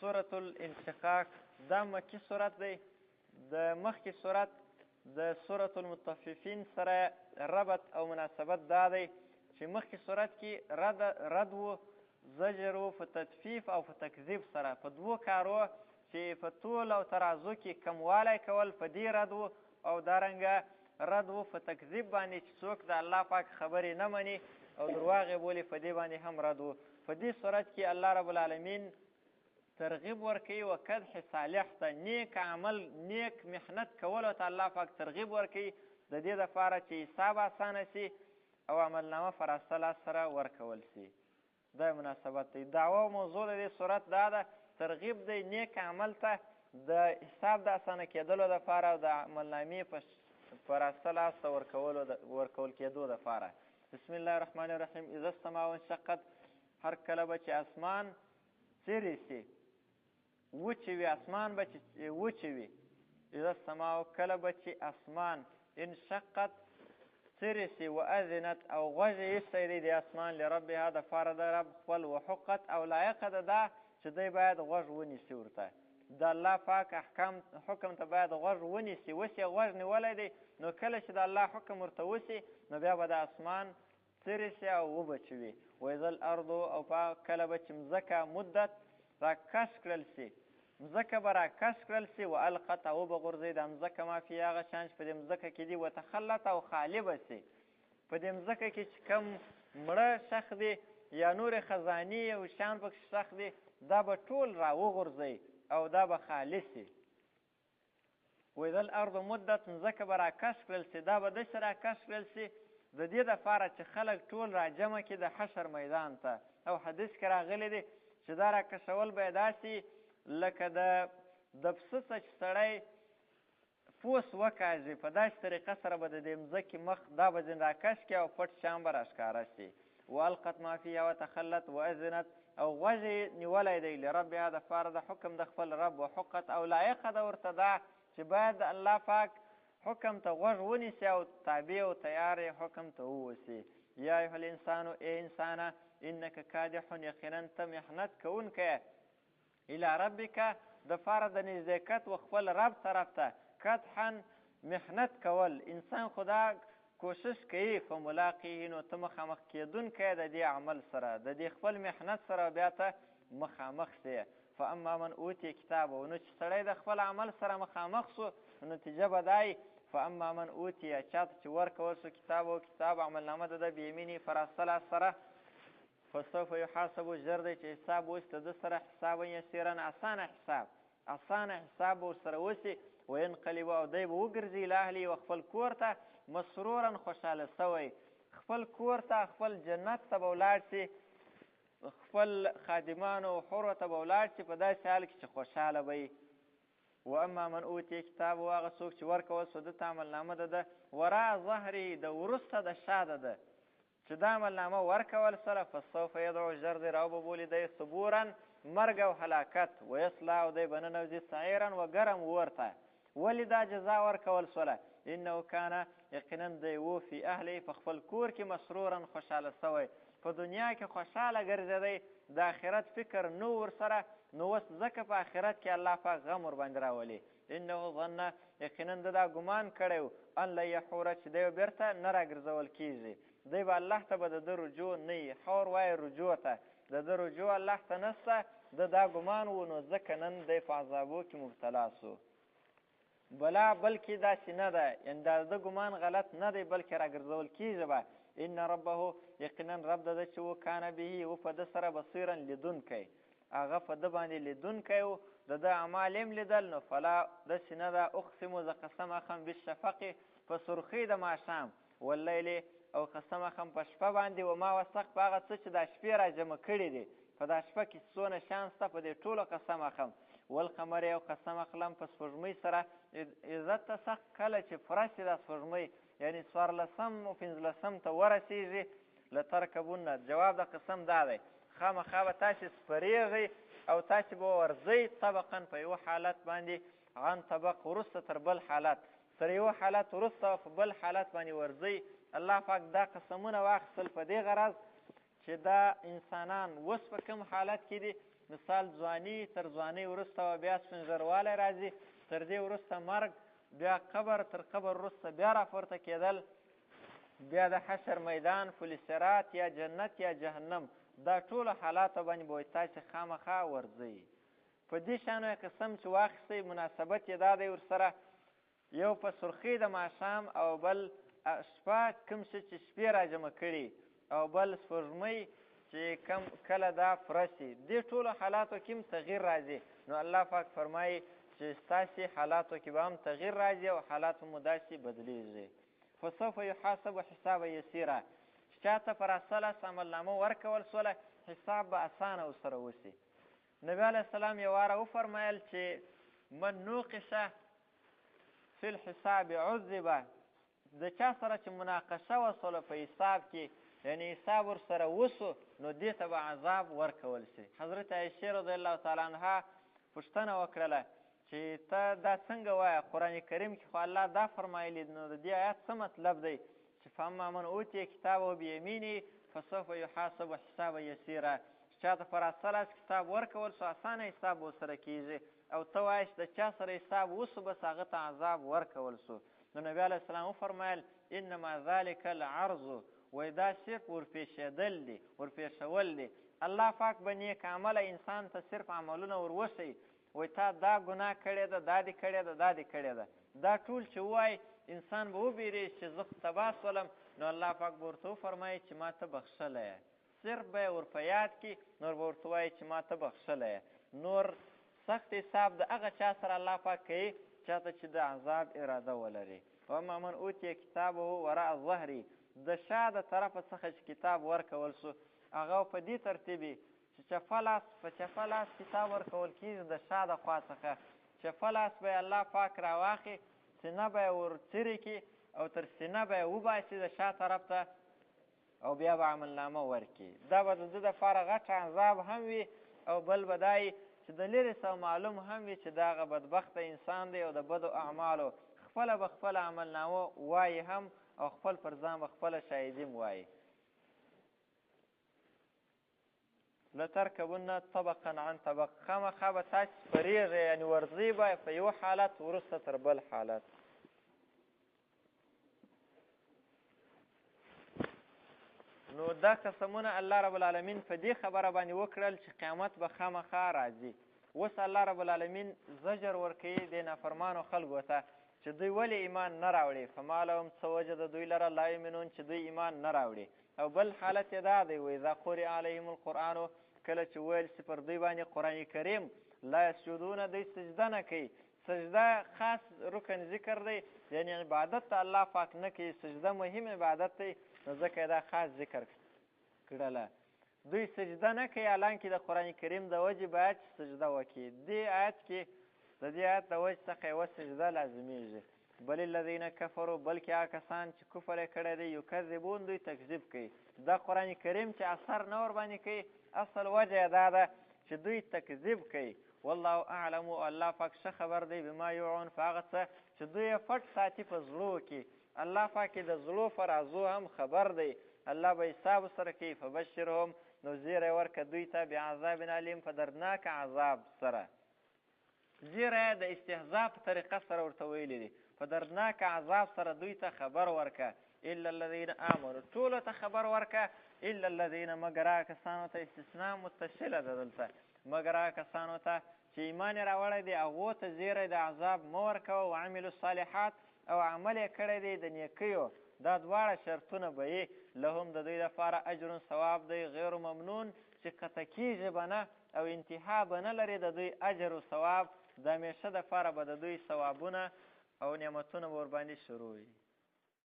سورة الانشقاق دا مکی سورت دی. د مخکې سورت د سورة المطففین سره ربط او مناسبت دا دی چې مخکې سورت کې رد و، زجر و په تطفیف او په تکذیب سره، په دوو کارو چې په تول او ترازو کې کموالی کول په دې رد و، او دارنګه رد و په تکذیب باندې چې څوک د الله پاک خبرې نه مني او درواغ یې بولي، په دې باندې هم رد و. په دې صورت کې الله رب العالمین ترغیب ورکوي و کدح صالح ته، نیک عمل نیک محنت کولو ته الله پاک ترغیب ورکوي، د دې دپاره چې حساب اسانه سي او عملنامه په راسته لاس سره ورکول سي. دا مناسبت دی. دعوه او موضوع د دې صورت دا ده، ترغیب دی نیک عمل ته د حساب د اسانه کېدلو دپاره او د عملنامې په راسته لاس ته ورکول کېدو دپاره. بسم الله الرحمن الرحیم. اذا السماء انشقت، هر کله به چې اسمان څیرې سي، وچوي، اسمان به چې وچوي. اذا السماء، کله به چې اسمان انشقت څیرې سي، واذنت او غوږ یې ایستی دی د اسمان لربها دپاره د رب خپل، وحقت او لایقه ده دا چې دی باید غوږ ونیسي ورته، د الله پاک احکام حکم ته باید غوږ ونیسي. اوس یې غوږ نیولی دی، نو کله چې د الله حکم ورته وسي نو بیا به د اسمان څیرې سي او وبچوي. واذا الارض، او په کله به چې مځکه مدت راکش کړل سي، مځکه به راکش کړل سي، والقت او وبه غورځوي دا مځکه ما فیها هغه شیان چې په دې مځکه کې دي، وتخلت او خالي به سي. په دې مځکه کې چې کوم مړه شخ دي یا نورې خزانې او شیان پکښې شخ دي، دا به ټول راوغورځوي او دا به خالي سي. واذا الارض مدت، مځکه به راکش کړل سي، دا به داسې راکش کړل سي د دې دپاره چې خلک ټول راجمع کړي د حشر میدان ته. او حدیث کې راغلي دي چې دا راکشول به یې داسې لکه د پسه څه چې سړی پوس وکاږي، په داسې طریقه سره به د دې مځکې مخ دا به ځینې راکش کړي او پټ شیان به راښکاره سي. والقت ما فیها وتخلت واذنت، او غوږ یې نیولی دی لربها دپاره د حکم د خپل رب، وحقت او لایقه ده ورته دا چې باید د الله پاک حکم ته غوږ ونیسي او تابع او تیار یې حکم ته ووسي. یا ایها الانسان، ای انسانه، انک کادح، یقینا ته محنت کوونکی الی ربک دپاره د نزدېکت و خپل رب طرف ته. کدحا محنت کول، انسان خدا کوشش کوي، فملاقیه، نو ته مخامخ کېدونکی د دې عمل سره، د دې خپل محنت سره بیا ته مخامخ سې. فاما من اوتی کتابه، نو چې سړی د خپل عمل سره مخامخ سو نتیجه به دا وي، فاما من اوتی، چاته چې ورکول سو کتابه کتاب عملنامه د ده بیمیني په راسته لاس سره، فسوف یحاسب، ژر دی چې حساب وسي د ده سره حسابا یسیرا، اسانه حساب، اسانه حساب به ورسره وسي. وینقلب، او دی به وګرځي الی اهله و خپل کور ته، مسرورا خوشحاله سوی، خپل کور ته خپل جنت ته به ولاړ سي، خپل خادمانو او حورو ته به ولاړ سي په داسې حال کې چې خوشحاله به وي. واما من اوتي کتاب، هغه څوک چې ورکول سو ده ته عملنامه د ده وراء ظهره، د وروسته د شا د ده چې دا عملنامه ورکول سره، فسوف یدعو، ژر دی راوبه بولي دی ثبورا، مرګ او هلاکت، ویصلا، او دی به ننوځي سعیرا و ګرم اور ته. ولې دا جزا ورکول سوله؟ انه کان، یقینا دی و فی اهله، په خپل کور کې مسرورا خوشحاله سوی، په دنیا کې خوشحاله ګرځېدی، د آخرت فکر نو ورسره، نو اوس ځکه په آخرت کې الله پاک غم ورباندې راولي. انه ظن، یقینا ده دا ګمان کړی و، ان لن یحور، چې دی به بېرته نه راګرځول کېږي، دی به الله ته به د ده رجوع نه وي. حور وایي رجوع ته، د ده رجوع الله ته نشته، ده دا ګمان و، نو ځکه نن دی په عذابو کې مبتلا سو. بلا، بلکې داسې نه ده، یعنې دا د ده ګمان غلط نه دی، بلکې راګرځول کېږي به. ان ربه، یقینا رب د ده چې و، کان به، و په ده سره بصیرا لیدونکی، هغه په ده باندې لیدونکی و، د ده اعمال یې هم لیدل. نو فلا، داسې نه ده، اقسم، زه قسم اخم بالشفق، په سرخۍ د ماښام، واللیل، او قسم اخم په شپه باندې، وما وسق، په هغه څه چې دا شپې را جمع کړي دي، په دا شپه کې څونه شیان شته په دې ټولو قسم اخم. والقمر، او قسم اخلم په سپوږمۍ سره، اذا اتسق، کله چې پوره شي دا سپوږمۍ، یعنی څوارلسم او پنځلسم ته ورسیږي، لترکبن، جواب د قسم دا دی، خامخا به تاسې سپرېږئ او تاسې به ورځئ طبقا، په یوه حالت باندې، عن طبق، وروسته تر بل حالت، تر یوه حالت وروسته په بل حالت باندې ورځئ. الله پاک دا قسمونه واخیستل په دې غرض چې دا انسانان اوس په کوم حالت کې دي، مثال ځواني، تر ځوانۍ وروسته به بیا سپینږروالی راځي، تر دې وروسته مرګ، بیا قبر، تر قبر وروسته بیا راپورته کېدل، بیا د حشر میدان، پل صراط یا جنت یا جهنم، دا ټولو حالاتو باندې به تاسې خامخا ورځئ. په دې شانو یې قسم چې واخیستئ، مناسبت یې دا دی ورسره، یو په سرخۍ د ماښام او بل شپه کوم څه چې شپې راجمع کړي او بل سپوږمۍ چې کم کله دا پوره شي، دې ټولو حالاتو کې هم تغییر راځي. نو الله پاک فرمایي چې ستاسې حالاتو کې به هم تغییر راځي او حالات مو داسې بدلیږي. فسوف یحاسب حسابا یسیرا، چې چاته پر اصله عملنامه ورکول سوله، حساب به اسانه ورسره وشي. نبی علیه السلام یو واره وفرمایل چې من نوقشه فی الحساب عذب، د چا سره چې مناقشه وسوله په حساب کې، یعنی حساب ورسره وسو، نو دې ته به عذاب ورکول شي. حضرت عایشې رضی الله تعالی عنها پوښتنه وکړله چې ته دا څنګه وایه، قرآن کریم کې خو الله دا فرمایلی، نو د دې آیت څه مطلب دی چې فاما من اوتیه کتابه بیمینه فسوف یحاسب حسابا یسیرا، چې چاته پر اصل کتاب ورکول سو اسانه حساب ورسره کیږي، او ته وایې چې د چا سره حساب وسو بس هغه ته عذاب ورکول سو. نو نبی علیه السلام وفرمایل انما ذلک العرض، وایي دا صرف ورپېښېدل دي، ورپېښول دي. الله پاک به نیک عمله انسان ته صرف عملونه ور وښیي، وایي تا دا ګناه کړې ده، دا دې کړې ده، دا دې کړې ده، دا ټول چې ووایي انسان به وبېرېږي چې زه خو تباه سولم. نو الله پاک به ورته وفرمایي چې ما ته بخښلی یې، صرف به یې ور په یاد کړي، نور به ورته وایي چې ما ته بخښلی یې. نور سخت حساب د هغه چا سره الله پاک کوي چاته چې د عذاب اراده ولري. وما من اوتیه کتابه وراء ظهري، د شا د طرفه څخه چې کتاب ورکول سو، هغه په دې ترتیب چې چپه لاس په چپه لاس کتاب ورکول کېږي، د شا د خوا څخه چپه لاس به الله پاک راواخي، سینه به یې ور څیرې کړي او تر سینه به یې وباسي د شا طرف ته، او بیا به عملنامه ورکړي. دا به د ده دپاره غټ عذاب هم وي، او بل به دا وي چې د لرې څخه معلوم هم وي چې دا هغه بدبخته انسان دی او د بدو اعمالو خپله به خپله عملنامه وایي هم، او خپل پر ځان به خپله شاهدي هم وایي. لترکبن طبقا عن طبق، خامخا به تاسې سپرېږئ، یعنې ورځئ به په یو حالت وروسته تر بل حالت. نو دا قسمونه الله رب العالمین په دې خبره باندې وکړل چې قیامت به خامخا راځي. اوس الله رب العالمین زجر ورکوي د نافرمانو خلکو ته چې دوی ولې ایمان نه راوړي. فما لهم، څه وجه د دوی لره، لا یؤمنون، چې دوی ایمان نه راوړي. او بل حالت یې دا دی، واذا قرئ علیهم القرآن، کله چې وویل سي پر دوی باندې قرآن کریم، لا یسجدون، دوی سجده نه کوي. سجده خاص رکن ذکر دی، یعنی عبادت ته الله پاک نه کوي، سجده مهم عبادت دی، نو ځکه دا خاص ذکر کړله. دوی سجده نه کوي، حالانکه د قرآن کریم د وجې باید چې سجده وکړي. دې آیت کې د دې آیت د وجې څخه یوه سجده لازمیږي. بل الذین کفروا، بلکې هغه کسان چې کفر یې کړی دی، یکذبون، دوی تکذیب کوي. دا قرآن کریم چې اثر نه ورباندې کوي، اصل وجه یې دا ده چې دوی تکذیب کوي. والله اعلم، او الله پاک ښه خبر دی بما یوعون، په هغه څه چې دوی یې پټ ساتي په زړو کې. الله پاک د زړو په رازو هم خبر دی، الله به حساب سره کوي. فبشرهم، نو زیری ورکه دوی ته، بعذاب علیم، په دردناک عذاب سره. زیری د استهزاء په طریقه سره ورته ویلي دي، په دردناک عذاب سره دوی ته خبر ورکه. الا الذین آمنوا، ټولو ته خبر ورکه، الا الذین، مګر هغه کسانو ته، استثناء متصله ده دلته، مګر هغه کسانو ته چې ایمان یې راوړی دی، هغو ته زیری د عذاب مه ورکوه. وعملوا الصالحات، او عمل یې کړی دی د نیکیو، دا دواړه شرطونه به یې، لهم، د دوی لپاره، اجر ثواب دی غیر ممنون، چې قطع کېږي به نه او انتها به نه لري د دوی اجر او ثواب، د همیشه دپاره به د دوی ثوابونه او نعمتونه به ورباندې شروع وي.